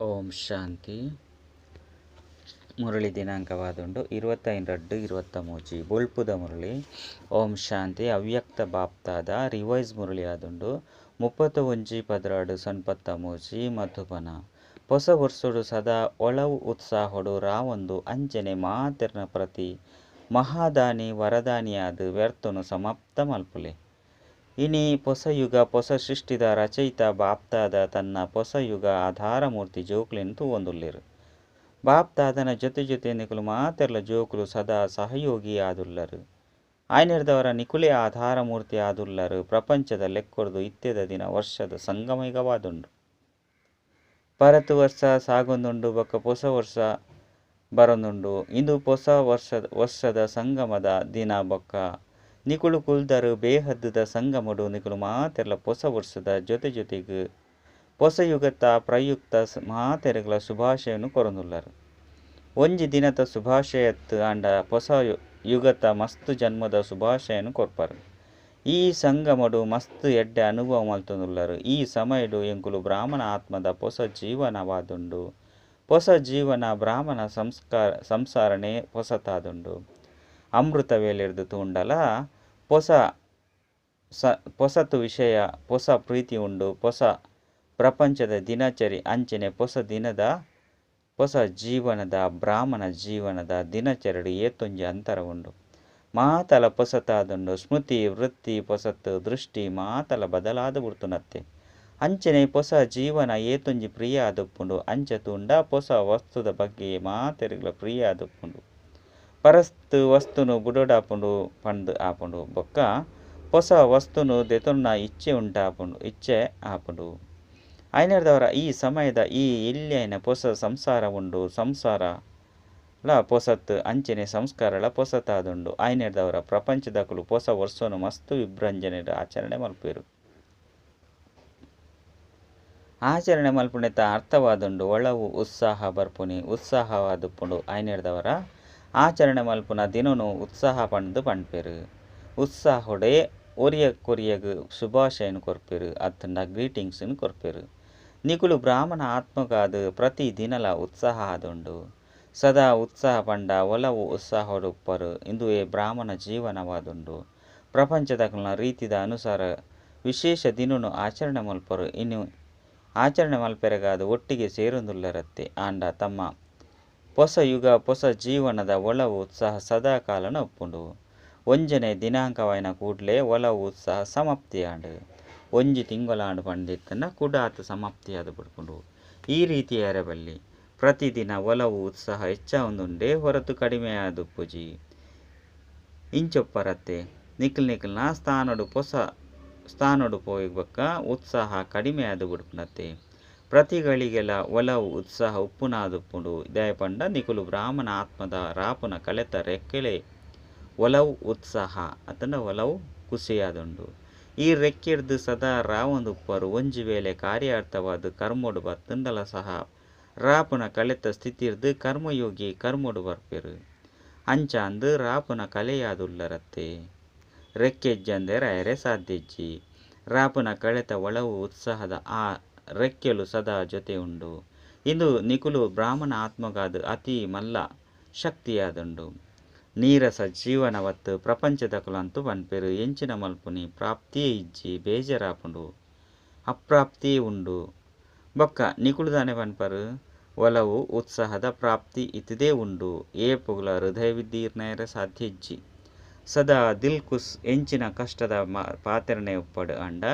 ಓಂ ಶಾಂತಿ. ಮುರಳಿ ದಿನಾಂಕವಾದುಂಡು 25/2/23. ಬೊಳ್ಪುದ ಮುರಳಿ. ಓಂ ಶಾಂತಿ. ಅವ್ಯಕ್ತ ಬಾಪ್ತಾದ ರಿವೈಸ್ ಮುರಳಿ ಆದುಂಡು 31/12/93 ಮಧುಬನ. ಹೊಸ ವರ್ಷಡು ಸದಾ ಒಳವು ಉತ್ಸಾಹಡು ರಾವೊಂದು ಅಂಚನೆ ಮಾತೆರ್ನ ಪ್ರತಿ ಮಹಾದಾನಿ ವರದಾನಿಯಾದ ವ್ಯರ್ಥನು ಸಮಾಪ್ತ ಮಲ್ಪುಲೆ. ಇನಿ ಪೊಸ ಯುಗ ಪೊಸ ಸೃಷ್ಟಿದ ರಚಯಿತ ಬಾಪ್ತಾದ ತನ್ನ ಪೊಸ ಯುಗ ಆಧಾರಮೂರ್ತಿ ಜೋಕುಲೆನ್ ತೂವೊಂದುಲ್ಲೆರ್. ಬಾಪ್ತಾದನ ಜೊತೆ ಜೊತೆ ನಿಕುಲು ಮಾತೆರ್ಲ ಜೋಕುಲು ಸದಾ ಸಹಯೋಗಿ ಆದುಲ್ಲರು. ಆಯ್ನೆರ್ದವರ ನಿಕುಲೇ ಆಧಾರಮೂರ್ತಿ ಆದುಲ್ಲರು. ಪ್ರಪಂಚದ ಲೆಕ್ಕೊರ್ದು ಇತ್ತೆದ ದಿನ ವರ್ಷದ ಸಂಗಮಯುಗವಾದುಂಡು. ಪರತು ವರ್ಷ ಸಾಗೊಂದುಂಡು ಬೊಕ್ಕ ಪೊಸ ವರ್ಷ ಬರೊಂದುಂಡು. ಇಂದು ಪೊಸ ವರ್ಷದ ಸಂಗಮದ ದಿನ ಬೊಕ್ಕ ನಿಕುಲು ಕುಲ್ದರು ಬೇಹದ್ದುದ ಸಂಗಮಡು ನಿಕುಲು ಮಾತೆರ್ಲ ಪೊಸ ವರ್ಷದ ಜೊತೆ ಜೊತೆಗೆ ಪೊಸ ಯುಗತ ಪ್ರಯುಕ್ತ ಮಾತೆರೆಗ್ಲ ಶುಭಾಶಯನು ಕೊರೊಂದುಲ್ಲರು. ಒಂಜಿ ದಿನದ ಶುಭಾಶಯತ್ತು ಆಂಡ ಪೊಸ ಯುಗತ ಮಸ್ತ್ ಜನ್ಮದ ಶುಭಾಶಯನು ಕೊರ್ಪರು. ಈ ಸಂಗಮಡು ಮಸ್ತ್ ಎಡ್ಡೆ ಅನುಭವ ಮಲ್ತೊಂದುಲ್ಲರು. ಈ ಸಮಯಡು ಎಂಕುಲು ಬ್ರಾಹ್ಮಣ ಆತ್ಮದ ಪೊಸ ಜೀವನವಾದುಂಡು. ಪೊಸ ಜೀವನ ಬ್ರಾಹ್ಮಣ ಸಂಸ್ಕಾರ ಸಂಸಾರನೇ ಪೊಸತಾದುಂಡು. ಅಮೃತ ವೇಳೆರ್ದು ತೂಂಡಲ ಪೊಸ ಪೊಸತು ವಿಷಯ ಪೊಸ ಪ್ರೀತಿ ಉಂಡು. ಪೊಸ ಪ್ರಪಂಚದ ದಿನಚರಿ ಅಂಚನೆ ಪೊಸ ದಿನದ ಪೊಸ ಜೀವನದ ಬ್ರಾಹ್ಮಣ ಜೀವನದ ದಿನಚರಿಡು ಏತೊಂಜಿ ಅಂತರ ಉಂಡು. ಮಾತಲ ಪೊಸತಾದುಂಡು. ಸ್ಮೃತಿ ವೃತ್ತಿ ಪೊಸತ್ತು ದೃಷ್ಟಿ ಮಾತಲ ಬದಲಾದ ಬುಡ್ತುನತ್ತೆ. ಅಂಚನೆ ಪೊಸ ಜೀವನ ಏತೊಂಜಿ ಪ್ರಿಯ ಆದುಪ್ಪುಂಡು. ಅಂಚ ತೂಂಡ ಪೊಸ ವಸ್ತುದ ಬಗ್ಗೆ ಮಾತೆರೆಗ್ಲ ಪ್ರಿಯ ಆದುಪ್ಪುಂಡು. ಪರಸ್ತು ವಸ್ತುನು ಬುಡೋಡಾಪುಂಡು ಪಂದ್ ಆಪುಂಡು. ಬೊಕ್ಕ ಪೊಸ ವಸ್ತುನು ದೆತೊನ್ನ ಇಚ್ಛೆ ಉಂಟಾಪುಂಡು ಇಚ್ಛೆ ಆಪುಂಡು. ಆಯ್ನೆರ್ದವರ ಈ ಸಮಯದ ಈ ಎಲ್ಯೈನ ಪೊಸ ಸಂಸಾರ ಉಂಡು. ಸಂಸಾರ ಲ ಪೊಸತ್ ಅಂಚನೆ ಸಂಸ್ಕಾರಲ ಪೊಸತಾದುಂಡು. ಆಯ್ನೆರ್ದವರ ಪ್ರಪಂಚದಕುಲು ಪೊಸ ವರ್ಷನು ಮಸ್ತ್ ವಿಭ್ರಂಜನೆ ಆಚರಣೆ ಮಲ್ಪೆರು. ಆಚರಣೆ ಮಲ್ಪುನೆತ ಅರ್ಥವಾದುಂಡು ಒಳವು ಉತ್ಸಾಹ ಬರ್ಪುನಿ ಉತ್ಸಾಹವಾದುಪ್ಪುಂಡು. ಆಯ್ನೆರ್ದವರ ಆಚರಣೆ ಮಲ್ಪುನ ದಿನನು ಉತ್ಸಾಹ ಪಂದ್ ಪನ್ಪೆರು. ಉತ್ಸಾಹೊಡೆ ಒರಿಯ ಕೊರಿಯಗ್ ಶುಭಾಶಯನು ಕೊರ್ಪೆರು ಅತ್ತಂಡ ಗ್ರೀಟಿಂಗ್ಸ್ ಕೊರ್ಪೆರು. ನಿಕುಲು ಬ್ರಾಹ್ಮಣ ಆತ್ಮಗಾದ ಪ್ರತಿ ದಿನಲ ಉತ್ಸಾಹ ಆದುಂಡು. ಸದಾ ಉತ್ಸಾಹ ಪಂಡ ಒಲವು ಉತ್ಸಾಹೊಡುಪ್ಪರು. ಇಂದುವೇ ಬ್ರಾಹ್ಮಣ ಜೀವನವಾದುಂಡು. ಪ್ರಪಂಚದಕುಲ್ನ ರೀತಿದ ಅನುಸಾರ ವಿಶೇಷ ದಿನನು ಆಚರಣೆ ಮಲ್ಪರು. ಇನ್ನು ಆಚರಣೆ ಮಲ್ಪೆರೆಗಾದ ಒಟ್ಟಿಗೆ ಸೇರೊಂದುಲ್ಲರತ್ತೆ. ಆಂಡ ತಮ್ಮ ಪೊಸ ಯುಗ ಪೊಸ ಜೀವನದ ಒಲವು ಉತ್ಸಾಹ ಸದಾ ಕಾಲನ ಉಪ್ಪುಂಡು. ಒಂಜನೆ ದಿನಾಂಕವಾಯಿನ ಕೂಡ್ಲೆ ಒಲವು ಉತ್ಸಾಹ ಸಮಾಪ್ತಿಯಾಂಡು. ಒಂಜಿ ತಿಂಗಳಾಂಡು ಪಂಡಿತ್ತಂಡ ಕುಡಾತ್ ಸಮಾಪ್ತಿಯಾದ ಬಿಡ್ಪುಂಡು. ಈ ರೀತಿ ಅರಬಲ್ಲಿ ಪ್ರತಿದಿನ ಒಲವು ಉತ್ಸಾಹ ಹೆಚ್ಚಾವೊಂದುಂಡೇ ಹೊರತು ಕಡಿಮೆ ಆದುಪ್ಪುಜಿ. ಇಂಚೊಪ್ಪರತ್ತೆ ನಿಕ್ಲ್ ನಿಕ್ಲ್ನ ಸ್ಥಾನಡು ಪೊಸ ಸ್ಥಾನಡು ಪೋಯಿ ಬೊಕ್ಕ ಉತ್ಸಾಹ ಕಡಿಮೆ ಆದ್ ಬಿಡ್ಪುನತ್ತೆ. ಪ್ರತಿಗಳಿಗೆಲ ಒಲವು ಉತ್ಸಾಹ ಉಪ್ಪುನಾದುಪ್ಪುಂಡು. ದಾಯೆಪಂಡ ನಿಕುಲು ಬ್ರಾಹ್ಮಣ ಆತ್ಮದ ರಾಪುನ ಕಲೆತ ರೆಕ್ಕೆಲೆ ಒಲವು ಉತ್ಸಾಹ ಅತ್ತಂಡ ಒಲವು ಖುಷಿಯಾದುಂಡು. ಈ ರೆಕ್ಕೆರ್ದು ಸದಾ ರಾವೊಂದುಪ್ಪರು. ಒಂಜಿ ವೇಳೆ ಕಾರ್ಯಾರ್ಥವಾದ ಕರ್ಮಡು ಬತ್ತುಂಡಲ ಸಹ ರಾಪುನ ಕಲೆತ ಸ್ಥಿತಿರ್ದು ಕರ್ಮಯೋಗಿ ಕರ್ಮಡು ಬರ್ಪೆರು. ಅಂಚಾಂದು ರಾಪುನ ಕಲೆಯಾದುಲ್ಲರತ್ತೆ. ರೆಕ್ಕೆಜ್ಜಂದೆ ರಾಯರೆ ಸಾಧ್ಯಜ್ಜಿ. ರಾಪುನ ಕಳೆತ ಒಲವು ಉತ್ಸಾಹದ ಆ ರೆಕ್ಕೆಲು ಸದಾ ಜೊತೆ ಉಂಡು. ಇಂದು ನಿಕುಲು ಬ್ರಾಹ್ಮಣ ಆತ್ಮಗಾದ ಅತಿ ಮಲ್ಲ ಶಕ್ತಿಯಾದುಂಡು. ನೀರಸ ಜೀವನವತ್ತು ಪ್ರಪಂಚದಕುಲಂತೂ ಪನ್ಪೆರು. ಎಂಚಿನ ಮಲ್ಪುನಿ ಪ್ರಾಪ್ತಿಯೇ ಇಜ್ಜಿ ಬೇಜಾರಾಪುಂಡು ಅಪ್ರಾಪ್ತಿಯೇ ಉಂಡು. ಬೊಕ್ಕ ನಿಕುಲು ದಾನೆ ಪನ್ಪರು ಒಲವು ಉತ್ಸಾಹದ ಪ್ರಾಪ್ತಿ ಇತುದೇ ಉಂಡು. ಏಪುಗುಲ ಹೃದಯ ವಿದೀರ್ಣಯರೆ ಸಾಧ್ಯ ಇಜ್ಜಿ. ಸದಾ ದಿಲ್ ಖುಷ್ ಎಂಚಿನ ಕಷ್ಟದ ಪಾತೆರನೆ ಉಪ್ಪಡು ಅಂಡ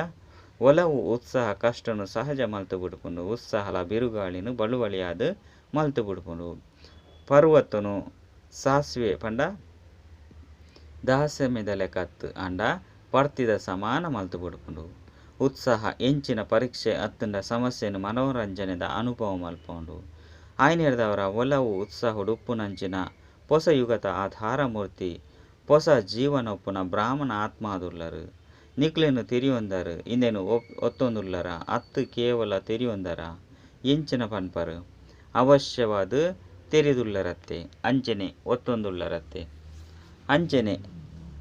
ಒಲವು ಉತ್ಸಾಹ ಕಷ್ಟನು ಸಹಜ ಮಲ್ತು ಬಿಡ್ಪುಂಡು. ಉತ್ಸಾಹಲ ಬಿರುಗಾಳಿನ ಬಳುವಳಿಯಾದ ಮಲ್ತು ಬಿಡ್ಪುಂಡು. ಪರ್ವತನು ಸಾಸಿವೆ ಪಂಡ ದಾಸೆಮಿದ ಲೆಕ್ಕತ್ತು ಅಂಡ ಪರ್ತಿದ ಸಮಾನ ಮಲ್ತು ಬಿಡ್ಪುಂಡು. ಉತ್ಸಾಹ ಎಂಚಿನ ಪರೀಕ್ಷೆ ಅತ್ತಂಡ ಸಮಸ್ಯೆನು ಮನೋರಂಜನೆದ ಅನುಭವ ಮಲ್ಪುಂಡು. ಆಯ್ನೆರ್ದವರ ಒಲವು ಉತ್ಸಾಹಡು ಉಪ್ಪುನಂಚಿನ ಪೊಸ ಯುಗತ ಆಧಾರಮೂರ್ತಿ ಪೊಸ ಜೀವನ ಉಪ್ಪುನ ಬ್ರಾಹ್ಮಣ ಆತ್ಮಾದುಲ್ಲರು. ನಿಕ್ಲೆನು ತೆರಿಯೊಂದರು ಇಂದೆನು ಒತ್ತೊಂದುಲ್ಲರ ಅತ್ತು ಕೇವಲ ತೆರಿಯೊಂದರ ಎಂಚಿನ ಪನ್ಪರು ಅವಶ್ಯವಾದ ತೆರಿದುಲ್ಲರತ್ತೆ. ಅಂಚನೆ ಒತ್ತೊಂದುಲ್ಲರತ್ತೆ. ಅಂಚನೆ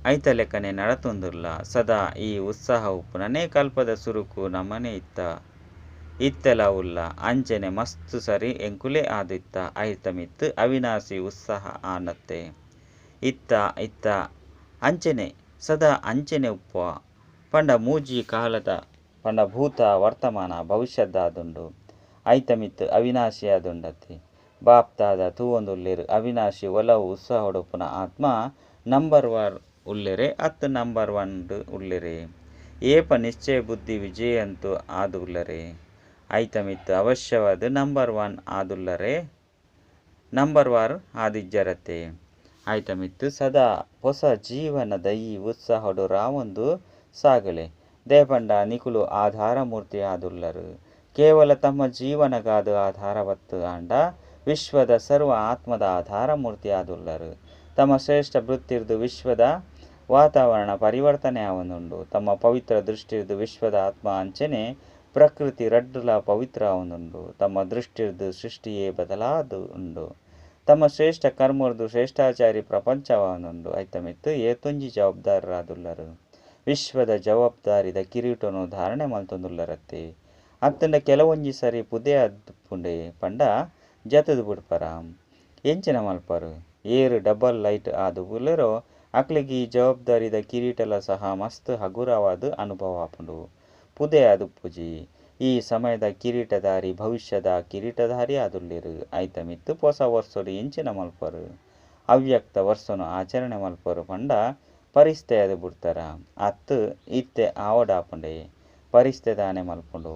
ಐತ ಲೆಕ್ಕನೆ ನಡತೊಂದುಲ್ಲ. ಸದಾ ಈ ಉತ್ಸಾಹ ಉಪ್ಪುನನೇ ಕಲ್ಪದ ಸುರುಕು ನಮನೆ ಇತ್ತ. ಇತ್ತೆಲ ಉಲ್ಲ ಅಂಚನೆ ಮಸ್ತ್ ಸರಿ ಎಂಕುಲೇ ಆದ್ ಇತ್ತ ಐತ ಮಿತ್ತ್ ಅವಿನಾಶಿ ಉತ್ಸಾಹ ಆಂಡತ್ತೆ. ಇತ್ತ ಇತ್ತ ಅಂಚನೆ ಸದಾ ಅಂಚನೆ ಉಪ್ಪುವ ಪಂಡ ಮೂಜಿ ಕಾಲದ ಪಂಡ ಭೂತ ವರ್ತಮಾನ ಭವಿಷ್ಯದಾದುಂಡು. ಐತ ಮಿತ್ತ್ ಅವಿನಾಶಿ ಆದುಂಡತ್ತೆ. ಬಾಪ್ದಾದ ತೂವೊಂದುಲ್ಲೆರ್ ಅವಿನಾಶಿ ಒಲವು ಉತ್ಸಾಹೊಡುಪ್ಪುನ ಆತ್ಮ ನಂಬರ್ ವಾರ್ ಉಲ್ಲೆರೆ ಅತ್ತ್ ನಂಬರ್ ಒನ್ ಡ್ ಉಲ್ಲೆರೆ. ಏಪ ನಿಶ್ಚಯ ಬುದ್ಧಿ ವಿಜಯಂತು ಆದ್ ಉಲ್ಲರೆ. ಐತ ಮಿತ್ತ್ ಅವಶ್ಯವಾದ್ ನಂಬರ್ ಒನ್ ಆದುಲ್ಲರೆ ನಂಬರ್ ವಾರ್ ಆದಿಜ್ಜರತ್ತೆ. ಐತ ಮಿತ್ತ್ ಸದಾ ಪೊಸ ಜೀವನ ದಯೆ ಉತ್ಸಾಹೊಡು ರಾವೊಂದು ಸಾಗಲೆ. ದಾಯೆ ಪಂಡ ನಿಕುಲು ಆಧಾರಮೂರ್ತಿ ಆದುಲ್ಲರ್. ಕೇವಲ ತಮ್ಮ ಜೀವನಗಾದ್ ಆಧಾರವತ್ತ್ ಆಂಡ ವಿಶ್ವದ ಸರ್ವ ಆತ್ಮದ ಆಧಾರಮೂರ್ತಿ ಆದುಲ್ಲರ್. ತಮ್ಮ ಶ್ರೇಷ್ಠ ವೃತ್ತಿರ್ದ್ ವಿಶ್ವದ ವಾತಾವರಣ ಪರಿವರ್ತನೆ ಆವೊಂದುಂಡು. ತಮ್ಮ ಪವಿತ್ರ ದೃಷ್ಟಿರ್ದ್ ವಿಶ್ವದ ಆತ್ಮ ಅಂಚನೆ ಪ್ರಕೃತಿ ರಡ್ಡುಲ ಪವಿತ್ರ ಆವೊಂದುಂಡು. ತಮ್ಮ ದೃಷ್ಟಿರ್ದ್ ಸೃಷ್ಟಿಯೇ ಬದಲಾದ್ ಉಂಡು. ತಮ್ಮ ಶ್ರೇಷ್ಠ ಕರ್ಮರ್ದು ಶ್ರೇಷ್ಠಾಚಾರಿ ಪ್ರಪಂಚವಾದುಂಡು. ಐತ ಮಿತ್ತ್ ಏತೊಂಜಿ ಜವಾಬ್ದಾರರಾದುಲ್ಲರು. ವಿಶ್ವದ ಜವಾಬ್ದಾರಿದ ಕಿರೀಟನು ಧಾರಣೆ ಮಲ್ತೊಂದುಲ್ಲರತ್ತೆ. ಅತ್ತಂಡ ಕೆಲವೊಂಜಿ ಸರಿ ಪುದೆ ಆದುಪ್ಪುಂಡೆ ಪಂಡ ಜತದ ಬುಡ್ಪರ. ಎಂಚಿನ ಮಲ್ಪರು. ಏರ್ ಡಬಲ್ ಲೈಟ್ ಆದ್ ಉಲ್ಲೆರೋ ಅಕ್ಲೆಗ್ ಈ ಜವಾಬ್ದಾರಿದ ಕಿರೀಟಲ ಸಹ ಮಸ್ತ್ ಹಗುರವಾದ್ ಅನುಭವ ಆಪುಂಡು. ಪುದೆ ಆದುಪ್ಪುಜಿ. ಈ ಸಮಯದ ಕಿರೀಟಧಾರಿ ಭವಿಷ್ಯದ ಕಿರೀಟಧಾರಿ ಆದುಲ್ಲೆರ್. ಐತ ಮಿತ್ತ್ ಪೊಸ ವರ್ಷಡ್ ಎಂಚಿನ ಮಲ್ಪರು. ಅವ್ಯಕ್ತ ವರ್ಷನು ಆಚರಣೆ ಮಲ್ಪರು ಪಂಡ ಪರಿಸ್ಥೆ ಆದ್ ಬುಡ್ತಾರ. ಅತ್ತ್ ಇತ್ತೆ ಆವಡಾಪುಂಡೆ ಪರಿಸ್ಥೆ ದಾನೆ ಮಲ್ಪುಂಡು.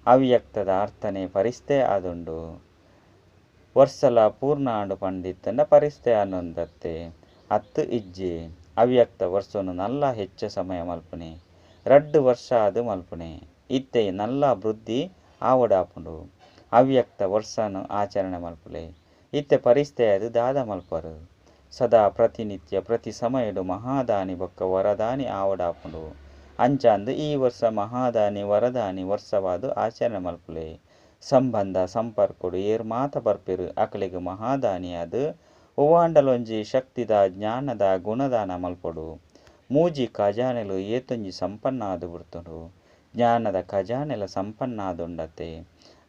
ಅವ್ಯಕ್ತದ ಅರ್ಥನೆ ಪರಿಸ್ಥೆ ಆದುಂಡು. ವರ್ಷಲ ಪೂರ್ಣ ಆಂಡ್ ಪಂದಿತ್ತಂಡ ಪರಿಸ್ಥೆ ಆನಂದತ್ತೆ. ಅತ್ತ್ ಇಜ್ಜೆ ಅವ್ಯಕ್ತ ವರ್ಷನು ನಲ್ಲ ಹೆಚ್ಚ ಸಮಯ ಮಲ್ಪುನೆ. 2 ವರ್ಷ ಆದ್ ಮಲ್ಪುನೆ. ಇತ್ತೆ ನಲ್ಲ ವೃದ್ಧಿ ಆವಡಾಪುಂಡು. ಅವ್ಯಕ್ತ ವರ್ಷನು ಆಚರಣೆ ಮಲ್ಪುಲೆ. ಇತ್ತೆ ಪರಿಸ್ಥೆ ಆದ್ ದಾದ ಮಲ್ಪರು. ಸದಾ ಪ್ರತಿನಿತ್ಯ ಪ್ರತಿ ಸಮಯಡು ಮಹಾದಾನಿ ಬೊಕ್ಕ ವರದಾನಿ ಆವಡಾಪುಂಡು. ಅಂಚಾಂದ್ ಈ ವರ್ಷ ಮಹಾದಾನಿ ವರದಾನಿ ವರ್ಷವಾದ್ ಆಚರಣೆ ಮಲ್ಪುಲೆ. ಸಂಬಂಧ ಸಂಪರ್ಕಡ್ ಏರ್ ಮಾತ ಬರ್ಪೆರ್ ಅಕಲೆಗ್ ಮಹಾದಾನಿಯಾದ್ ಒವ್ವಾಂಡಲೊಂಜಿ ಶಕ್ತಿದ ಜ್ಞಾನದ ಗುಣದಾನ ಮಲ್ಪೊಡು. ಮೂಜಿ ಖಜಾನೆಲು ಏತೊಂಜಿ ಸಂಪನ್ನ ಆದ್ ಬುಡ್ತುಂಡು. ಜ್ಞಾನದ ಖಜಾನೆಲ ಸಂಪನ್ನ ಆದುಂಡತ್ತೆ.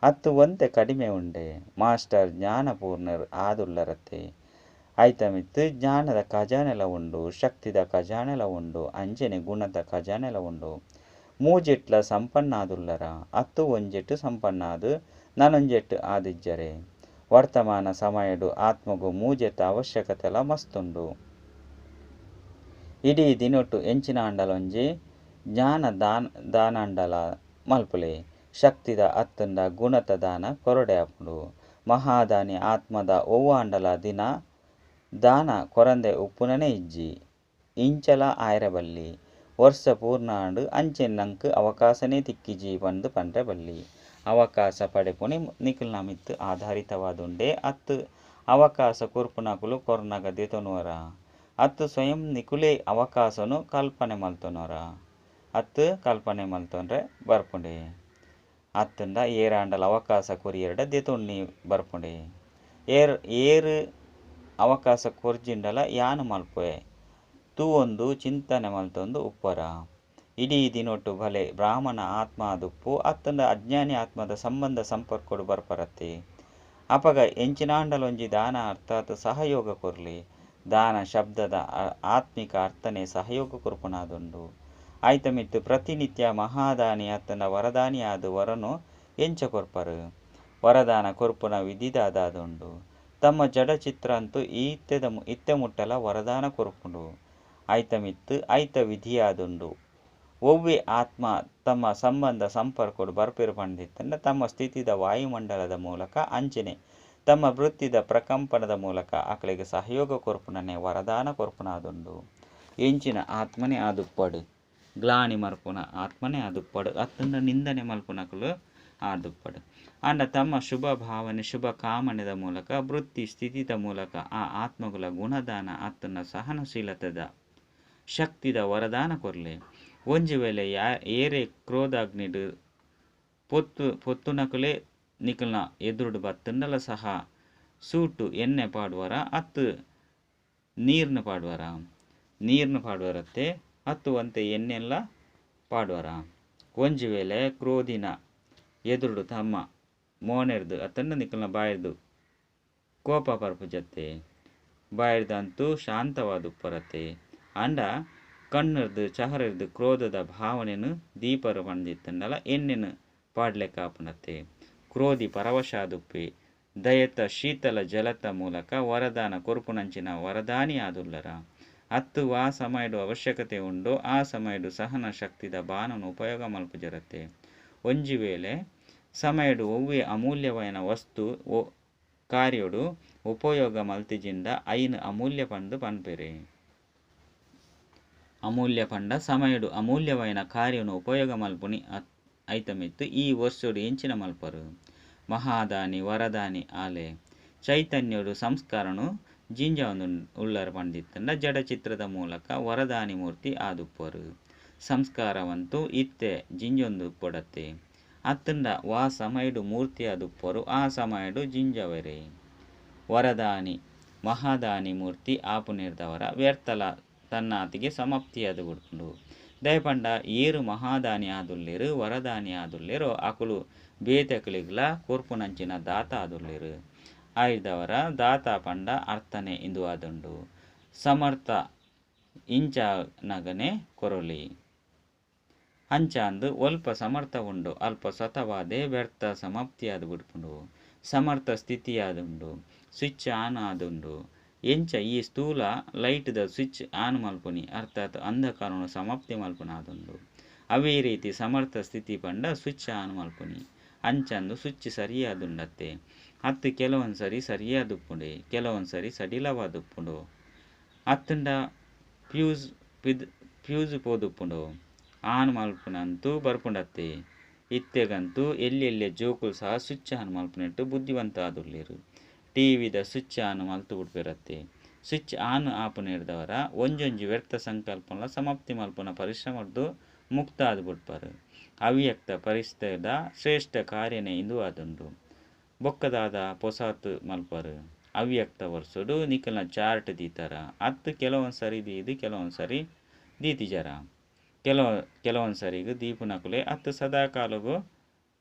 ಅತ್ತ್ ಒಂತೆ ಕಡಿಮೆ ಉಂಡೆ. ಮಾಸ್ಟರ್ ಜ್ಞಾನಪೂರ್ಣರ್ ಆದುಲ್ಲರತ್ತೆ. ಐತ ಮಿತ್ತ್ ಜ್ಞಾನದ ಖಜಾನೆಲ ಉಂಡು ಶಕ್ತಿದ ಖಜಾನೆಲ ಉಂಡು ಅಂಚನೆ ಗುಣದ ಖಜಾನೆಲ ಉಂಡು. ಮೂಜೆಟ್ಲ ಸಂಪನ್ನ ಆದುಲ್ಲರ. ಅತ್ತ್ ಒಂಜೆಟ್ ಸಂಪನ್ನ ಆದ್ ನನೊಂಜೆಟ್ ಆದಿಜ್ಜರೆ. ವರ್ತಮಾನ ಸಮಯಡು ಆತ್ಮಗು ಮೂಜೆತ ಅವಶ್ಯಕತೆಲ ಮಸ್ತುಂಡು. ಇಡೀ ದಿನೊಟ್ಟು ಎಂಚಿನಾಂಡಲೊಂಜಿ ಜ್ಞಾನ ದಾನಾಂಡಲ ಮಲ್ಪುಲೆ. ಶಕ್ತಿದ ಅತ್ತಂಡ ಗುಣತ ದಾನ ಕೊರಡೆ ಆಪುಂಡು. ಮಹಾದಾನಿ ಆತ್ಮದ ಒವ್ವಾಂಡಲ ದಿನ ದಾನ ಕೊರಂದೆ ಉಪ್ಪುನನೇ ಇಜ್ಜಿ. ಇಂಚಲ ಆಯೆರೆ ಬಲ್ಲಿ. ವರ್ಷ ಪೂರ್ಣ ಆಂಡ್ ಅಂಚನೆ ನಂಕ್ ಅವಕಾಶನೇ ತಿಕ್ಕಿಜಿ ಪಂದ್ ಪಂಡ್ರೆ ಬಲ್ಲಿ. ಅವಕಾಶ ಪಡೆಪುಣಿ ನಿಕಲ್ನ ಮಿತ್ತ್ ಆಧಾರಿತವಾದುಂಡೆ ಅತ್ತ್ ಅವಕಾಶ ಕೊರ್ಪುನಕುಲು ಕೊರ್ನಗ ದೆತೊನುವರ. ಅತ್ತ್ ಸ್ವಯಂ ನಿಕುಲೇ ಅವಕಾಶನು ಕಲ್ಪನೆ ಮಲ್ತೊನುವರ. ಅತ್ತ್ ಕಲ್ಪನೆ ಮಲ್ತೊನ್ರೆ ಬರ್ಪುಂಡೆ. ಅತ್ತಂಡ ಏರಾಂಡಲ ಅವಕಾಶ ಕೊರಿಯೆರ್ಡ ದೆತೊನ್ನಿ ಬರ್ಪುಂಡೆ. ಏರ್ ಅವಕಾಶ ಕೊರ್ಜಿಂಡಲ ಯಾನ್ ಮಲ್ಪುವೆ. ತೂವೊಂದು ಚಿಂತನೆ ಮಲ್ತೊಂದು ಉಪ್ಪರ. ಇಡೀ ದಿನೊಟ್ಟು ಬಲೆ ಬ್ರಾಹ್ಮಣ ಆತ್ಮ ಆದುಪ್ಪು ಅತ್ತಂಡ ಅಜ್ಞಾನಿ ಆತ್ಮದ ಸಂಬಂಧ ಸಂಪರ್ಕಡ್ ಬರ್ಪರತ್ತೆ. ಅಪಗ ಎಂಚಿನಾಂಡಲೊಂಜಿ ದಾನ ಅರ್ಥಾತ್ ಸಹಯೋಗ ಕೊರ್ಲಿ. ದಾನ ಶಬ್ದದ ಆತ್ಮಿಕ ಅರ್ಥನೆ ಸಹಯೋಗ ಕೊರ್ಪುನಾದುಂಡು. ಐತ ಮಿತ್ತ್ ಪ್ರತಿನಿತ್ಯ ಮಹಾದಾನಿ ಅತ್ತಂಡ ವರದಾನಿ ಆದ್ ವರನು ಎಂಚ ಕೊರ್ಪರು. ವರದಾನ ಕೊರ್ಪುನ ವಿಧಿ ದಾದಾದುಂಡು. ತಮ್ಮ ಜಡ ಚಿತ್ರ ಅಂತೂ ಇತ್ತೆ ಮುಟ್ಟಲ ವರದಾನ ಕೊರ್ಪುಂಡು. ಐತ ಮಿತ್ತ್ ಐತ ವಿಧಿಯಾದುಂಡು. ಒವ್ವೆ ಆತ್ಮ ತಮ್ಮ ಸಂಬಂಧ ಸಂಪರ್ಕಡ್ ಬರ್ಪೆರ್ ಪಂದಿತ್ತಂಡ ತಮ್ಮ ಸ್ಥಿತಿದ ವಾಯುಮಂಡಲದ ಮೂಲಕ ಅಂಚನೆ ತಮ್ಮ ವೃತ್ತಿದ ಪ್ರಕಂಪನದ ಮೂಲಕ ಅಕಲೆಗ್ ಸಹಯೋಗ ಕೊರ್ಪುನನೆ ವರದಾನ ಕೊರ್ಪುನಾದುಂಡು. ಎಂಚಿನ ಆತ್ಮನೇ ಆದುಪ್ಪಡು. ಗ್ಲಾನಿ ಮಲ್ಪುನ ಆತ್ಮನೇ ಆದುಪ್ಪಡು. ಅತ್ತಂಡ ನಿಂದನೆ ಮಲ್ಪುನಕುಲು ಆದುಪ್ಪಡು. ಆಂಡ ತಮ್ಮ ಶುಭ ಭಾವನೆ ಶುಭ ಕಾಮನೆದ ಮೂಲಕ ವೃತ್ತಿ ಸ್ಥಿತಿದ ಮೂಲಕ ಆ ಆತ್ಮಗುಲ ಗುಣದಾನ ಅತ್ತಂಡ ಸಹನಶೀಲತೆದ ಶಕ್ತಿದ ವರದಾನ ಕೊರ್ಲೆ. ಒಂಜಿ ವೇಳೆ ಏರೇ ಕ್ರೋಧಾಗ್ನಿಡ್ ಪೊತ್ತುನಕುಲೇ ನಿಕಲ್ನ ಎದುರುಡು ಬತ್ತಂಡಲ ಸಹ ಸೂಟು ಎಣ್ಣೆ ಪಾಡುವರ ಅತ್ತು ನೀರ್ನ ಪಾಡುವರ. ನೀರ್ನ ಪಾಡುವರತ್ತೆ ಅತ್ತು ಒಂತೆ ಎಣ್ಣೆಲ್ಲ ಪಾಡುವರ. ಒಂಜಿ ವೇಳೆ ಕ್ರೋಧಿನ ಎದುರುಡು ತಮ್ಮ ಮೋನೆರ್ದ್ ಅತ್ತಂಡ ನಿಕಲ್ನ ಬಾಯಿರ್ದ್ ಕೋಪ ಪರ್ಪುಜತ್ತೆ. ಬಾಯಿರ್ದ್ ಅಂತೂ ಶಾಂತವಾದ್ ಉಪ್ಪರತ್ತೆ. ಆಂಡ ಕಣ್ಣುರ್ದ್ ಚಹರೆರ್ದ್ ಕ್ರೋಧದ ಭಾವನೆನ್ ದೀಪರು ಪಂದಿತ್ತಂಡಲ ಎಣ್ಣೆನ್ ಪಾಡ್ಲೆಕ್ಕ ಆಪುಂಡತ್ತೆ. ಕ್ರೋಧಿ ಪರವಶಾದುಪ್ಪಿ ದಯೆತ ಶೀತಲ ಜಲತ ಮೂಲಕ ವರದಾನ ಕೊರ್ಪುನಂಚಿನ ವರದಾನಿ ಆದುಲ್ಲರ. ಅತ್ತು ವಾ ಸಮಯಡ್ ಅವಶ್ಯಕತೆ ಉಂಡೋ ಆ ಸಮಯಡ್ ಸಹನ ಶಕ್ತಿದ ಬಾಣನ್ ಉಪಯೋಗ ಮಲ್ಪುಜರತ್ತೆ. ಒಂಜಿ ವೇಳೆ ಸಮಯಡ್ ಒವ್ವೆ ಅಮೂಲ್ಯವಾಯಿನ ವಸ್ತು ಓ ಕಾರ್ಯಡ್ ಉಪಯೋಗ ಮಲ್ತಿಜಿಂಡ ಐನ್ ಅಮೂಲ್ಯ ಪಂದ್ ಪನ್ಪೆರ್. ಅಮೂಲ್ಯ ಪಂಡ ಸಮಯಡ್ ಅಮೂಲ್ಯವಾಯಿನ ಕಾರ್ಯನ್ ಉಪಯೋಗ ಮಲ್ಪುನಿ ಐತ ಮಿತ್ತ್ ಈ ವರ್ಷಡ್ ಎಂಚಿನ ಮಲ್ಪರು. ಮಹಾದಾನಿ ವರದಾನಿ ಆಲೆ. ಚೈತನ್ಯಡ್ ಸಂಸ್ಕಾರನ್ ಜಿಂಜಾವೊಂದು ಉಲ್ಲರ್ ಪಂದಿತ್ತುಂಡ ಜಡ ಚಿತ್ರದ ಮೂಲಕ ವರದಾನಿ ಮೂರ್ತಿ ಆದುಪ್ಪರು. ಸಂಸ್ಕಾರವಂತೂ ಇತ್ತೆ ಜಿಂಜೊಂದು ಉಪ್ಪಡತ್ತೆ. ಅತ್ತುಂಡ ವಾ ಸಮಯಡ್ ಮೂರ್ತಿ ಆದುಪ್ಪರು ಆ ಸಮಯಡ್ ಜಿಂಜಾವೆರೆ. ವರದಾನಿ ಮಹಾದಾನಿ ಮೂರ್ತಿ ಆಪುನಿರ್ದವರ ವ್ಯರ್ಥಲ ತನ್ನಾತಿಗೆ ಸಮಾಪ್ತಿಯಾದ್ ಬುಡ್ಪುಂಡು. ದಾಯೆ ಪಂಡ ಏರ್ ಮಹಾದಾನಿ ಆದುಲ್ಲೆರ್ ವರದಾನಿ ಆದುಲ್ಲೆರೋ ಅಕುಲು ಬೇತೆಕ್ಲೆಗ್ಲ ಕೊರ್ಪುನಂಚಿನ ದಾತ ಆದುಲ್ಲೆರ್. ಆಯಿದವರ ದಾತ ಪಂಡ ಅರ್ಥನೆ ಇಂದು ಆದುಂಡು. ಸಮರ್ಥ ಇಂಚ ನಗನೆ ಕೊರೊಲಿ. ಅಂಚಾಂದ್ ಒಲ್ಪ ಸಮರ್ಥ ಉಂಡು ಅಲ್ಪ ಸ್ವತವಾದೇ ವ್ಯರ್ಥ ಸಮಾಪ್ತಿಯಾದ್ ಬುಡ್ಪುಂಡು. ಸಮರ್ಥ ಸ್ಥಿತಿಯಾದುಂಡು. ಸ್ವಿಚ್ ಆನ್ ಆದುಂಡು. ಎಂಚ ಈ ಸ್ಥೂಲ ಲೈಟ್ ದ ಸ್ವಿಚ್ ಆನ್ ಮಲ್ಪುನಿ ಅರ್ಥಾತ್ ಅಂಧಕಾರನ್ ಸಮಾಪ್ತಿ ಮಲ್ಪುನ ಆದುಂಡು. ಅವೇ ರೀತಿ ಸಮರ್ಥ ಸ್ಥಿತಿ ಪಂಡ ಸ್ವಿಚ್ ಆನ್ ಮಲ್ಪುನಿ. ಅಂಚಂದು ಸ್ವಿಚ್ ಸರಿಯಾದುಂಡತ್ತೆ. ಅತ್ತು ಕೆಲವೊಂದು ಸರಿ ಸರಿಯಾದುಪ್ಪುಂಡೆ ಕೆಲವೊಂದು ಸರಿ ಸಡಿಲವಾದುಪ್ಪುಂಡು. ಅತ್ತುಂಡ ಫ್ಯೂಸ್ ಪಿದ್ ಫ್ಯೂಸ್ ಪೋದುಪ್ಪುಂಡು. ಆನ್ ಮಲ್ಪುನಂತೂ ಬರ್ಪುಂಡತ್ತೆ. ಇತ್ತೆಗಂತೂ ಎಲ್ಯ ಎಲ್ಯ ಜೋಕುಲು ಸಹ ಸ್ವಿಚ್ ಆನ್ ಮಲ್ಪುನೆಟ್ ಬುದ್ಧಿವಂತ ಆದುಲ್ಲೆರ್. ಟಿವಿದ ಸ್ವಿಚ್ ಆನ್ ಮಲ್ತು ಬುಡ್ಪೆರತ್ತೆ. ಸ್ವಿಚ್ ಆನ್ ಆಪುನಿರ್ದವರ ಒಂಜೊಂಜಿ ವ್ಯರ್ಥ ಸಂಕಲ್ಪಲ ಸಮಾಪ್ತಿ ಮಲ್ಪುನ ಪರಿಶ್ರಮರ್ದ್ ಮುಕ್ತ ಆದ್ ಬುಡ್ಪರ್. ಅವ್ಯಕ್ತ ಪರಿಸ್ಥಿತಿದ ಶ್ರೇಷ್ಠ ಕಾರ್ಯನೇ ಇಂದು ಆದುಂಡು. ಬೊಕ್ಕದಾದ ಪೊಸಾತ್ ಮಲ್ಪರು. ಅವ್ಯಕ್ತ ವರ್ಷಡ್ ನಿಕಲ್ನ ಚಾರ್ಟ್ ದೀತರ. ಅತ್ತು ಕೆಲವೊಂದು ಸರಿ ದೀದ್ ಕೆಲವೊಂದು ಸರಿ ದೀತಿಜರ. ಕೆಲವೊಂದು ಸರಿಗ್ ದೀಪುನಕುಲೆ ಅತ್ತು ಸದಾ ಕಾಲಗು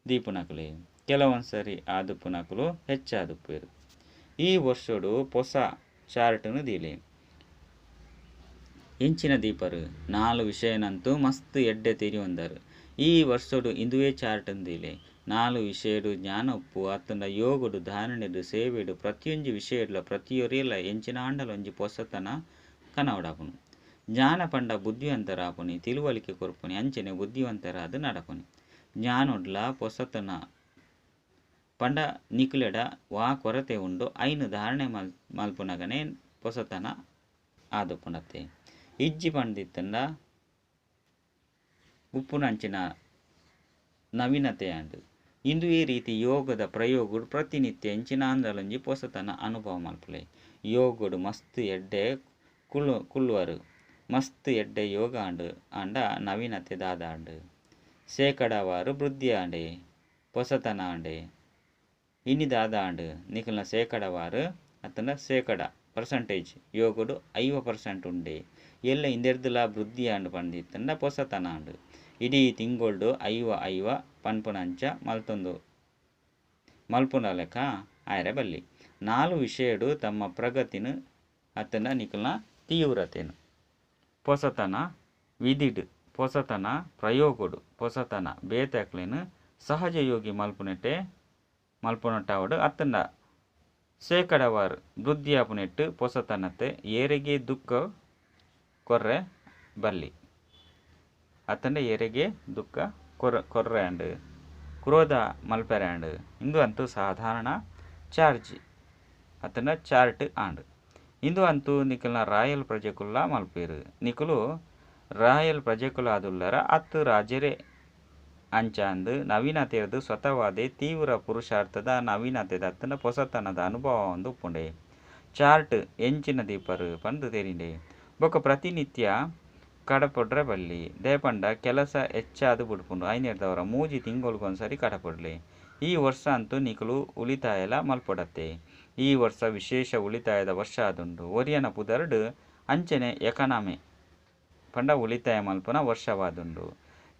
ದೀಪುನಕುಲೆ. ಕೆಲವೊಂದು ಸರಿ ಆದುಪ್ಪುನಕುಲು ಹೆಚ್ಚಾದುಪ್ಪೆರ್. ಈ ವರ್ಷಡ್ ಪೊಸ ಚಾರ್ಟ್ನ್ ದೀಲೆ. ಎಂಚಿನ ದೀಪರು. ನಾಲ್ ವಿಷಯನಂತೂ ಮಸ್ತ್ ಎಡ್ಡೆ ತೆರಿಯೊಂದರ್. ಈ ವರ್ಷಡ್ ಇಂದುವೇ ಚಾರ್ಟ್ ದೀಲೆ. ನಾಲ್ ವಿಷಯಡ್ ಜ್ಞಾನ ಉಪ್ಪು ಅತ್ತುಂಡ ಯೋಗಡ್ ಧಾರಣೆಡ್ ಸೇವೆಡ್ ಪ್ರತಿಯೊಂಜಿ ವಿಷಯಡ್ಲ ಪ್ರತಿಯೊರಿಲ ಎಂಚಿನಾಂಡಲ ಒಂಜಿ ಪೊಸತನ ಕನವಡಾಪುನು. ಜ್ಞಾನ ಪಂಡ ಬುದ್ಧಿವಂತರಾಪುನಿ ತಿಳುವಳಿಕೆ ಕೊರ್ಪುನಿ ಅಂಚನೆ ಬುದ್ಧಿವಂತರಾದ್ ನಡಪುನಿ. ಜ್ಞಾನಡ್ಲ ಪೊಸತನ ಪಂಡ ನಿಕುಲೆಡ ವಾ ಕೊರತೆ ಉಂಡು ಐನ್ ಧಾರಣೆ ಮಲ್ಪುನಗನೆ ಪೊಸತನ ಆದುಪ್ಪುಂಡತ್ತೆ. ಇಜ್ಜಿ ಪಂದಿತ್ತುಂಡ ಉಪ್ಪುನಂಚಿನ ನವೀನತೆ ಆಂಡ್. ಇಂದುವೇ ರೀತಿ ಯೋಗದ ಪ್ರಯೋಗಡ್ ಪ್ರತಿನಿತ್ಯ ಎಂಚಿನಾಂಡಲೊಂಜಿ ಪೊಸತನ ಅನುಭವ ಮಲ್ಪುಲೆ. ಯೋಗಡ್ ಮಸ್ತ್ ಎಡ್ಡೆ ಕುಳ್ಳುವರು. ಮಸ್ತ್ ಎಡ್ಡೆ ಯೋಗ ಆಂಡ್ ಆಂಡ ನವೀನತೆ ದಾದಾಂಡ್. ಶೇಕಡಾವಾರು ವೃದ್ಧಿ ಆಂಡೆ ಪೊಸತನ ಆಂಡೆ. ಇನಿ ದಾದಾಂಡ್ ನಿಕಲ್ನ ಶೇಕಡಾವಾರು ಅತ್ತಂಡ ಶೇಕಡ ಪರ್ಸೆಂಟೇಜ್ ಯೋಗಡ್ 50% ಉಂಡೆ. ಎಲ್ಲ ಇಂದೆರ್ದಲ ವೃದ್ಧಿ ಆಂಡ್ ಪಂದಿತ್ತುಂಡ ಪೊಸತನ ಆಂಡ್. ಇಡೀ ತಿಂಗೊಳ್ಡು 50 50 ಪನ್ಪುನಂಚ ಮಲ್ತೊಂದು ಮಲ್ಪುನ ಲೆಕ್ಕ ಆಯೆರೆ ಬಲ್ಲಿ. ನಾಲ್ ವಿಷಯಡ್ ತಮ್ಮ ಪ್ರಗತಿನ ಅತ್ತಂಡ ನಿಕಲ್ನ ತೀವ್ರತೆನ್ ಪೊಸತನ ವಿಧಿಡ್ ಪೊಸತನ ಪ್ರಯೋಗಡ್ ಪೊಸತನ ಬೇತೆಕ್ಲೆನ್ ಸಹಜ ಯೋಗಿ ಮಲ್ಪುನೆಟೆ ಮಲ್ಪುನಟ್ಟಾವಡ್ ಅತ್ತಂಡ ಶೇಕಡವಾರು ವೃದ್ಧಿ ಆಪುನೆಟ್ ಪೊಸತನತೆ ಏರೆಗೆ ದುಃಖ ಕೊರ್ರೆ ಬಲ್ಲಿ. ಅತ್ತಂಡ ಏರೆಗೆ ದುಃಖ ಕೊರ್ರೆ ಆಂಡ್. ಕ್ರೋಧ ಮಲ್ಪೆರೆ ಆಂಡ್. ಇಂದು ಅಂತೂ ಸಾಧಾರಣ ಚಾರ್ಜ್ ಅತ್ತಂಡ ಚಾರ್ಟ್ ಆಂಡ್. ಇಂದು ಅಂತೂ ನಿಕಲ್ನ ರಾಯಲ್ ಪ್ರಜೆಕುಲ್ಲ ಮಲ್ಪೆರ್. ನಿಕುಲು ರಾಯಲ್ ಪ್ರಜೆಕುಲಾದುಲ್ಲರ ಅತ್ತು ರಾಜರೇ ಅಂಚಾಂದ್ ನವೀನತೆರ್ದ್ ಸ್ವತವಾದೇ ತೀವ್ರ ಪುರುಷಾರ್ಥದ ನವೀನತೆದ ಅತ್ತಂಡ ಪೊಸತನದ ಅನುಭವ ಆವೊಂದು ಉಪ್ಪುಂಡೆ. ಚಾರ್ಟ್ ಎಂಚಿನ ದೀಪರು ಪಂದ್ ತೆರಿಂಡೆ. ಬೊಕ್ಕ ಪ್ರತಿನಿತ್ಯ ಕಡಪುಡ್ರೆ ಬಲ್ಲಿ. ದಾಯೆ ಪಂಡ ಕೆಲಸ ಹೆಚ್ಚಾದ್ ಬುಡ್ಪುಂಡು. ಐನೆರ್ದವರ 3 ತಿಂಗೊಳ್ಗೊಂದ್ಸರಿ ಕಡಪುಡ್ಲೆ. ಈ ವರ್ಷ ಅಂತೂ ನಿಕುಲು ಉಳಿತಾಯಲ ಮಲ್ಪೊಡತ್ತೆ. ಈ ವರ್ಷ ವಿಶೇಷ ಉಳಿತಾಯದ ವರ್ಷ ಆದುಂಡು. ಒರಿಯನ ಪುದರ್ಡ್ ಅಂಚನೆ ಎಕಾನಮಿ ಪಂಡ ಉಳಿತಾಯ ಮಲ್ಪುನ ವರ್ಷವಾದುಂಡು.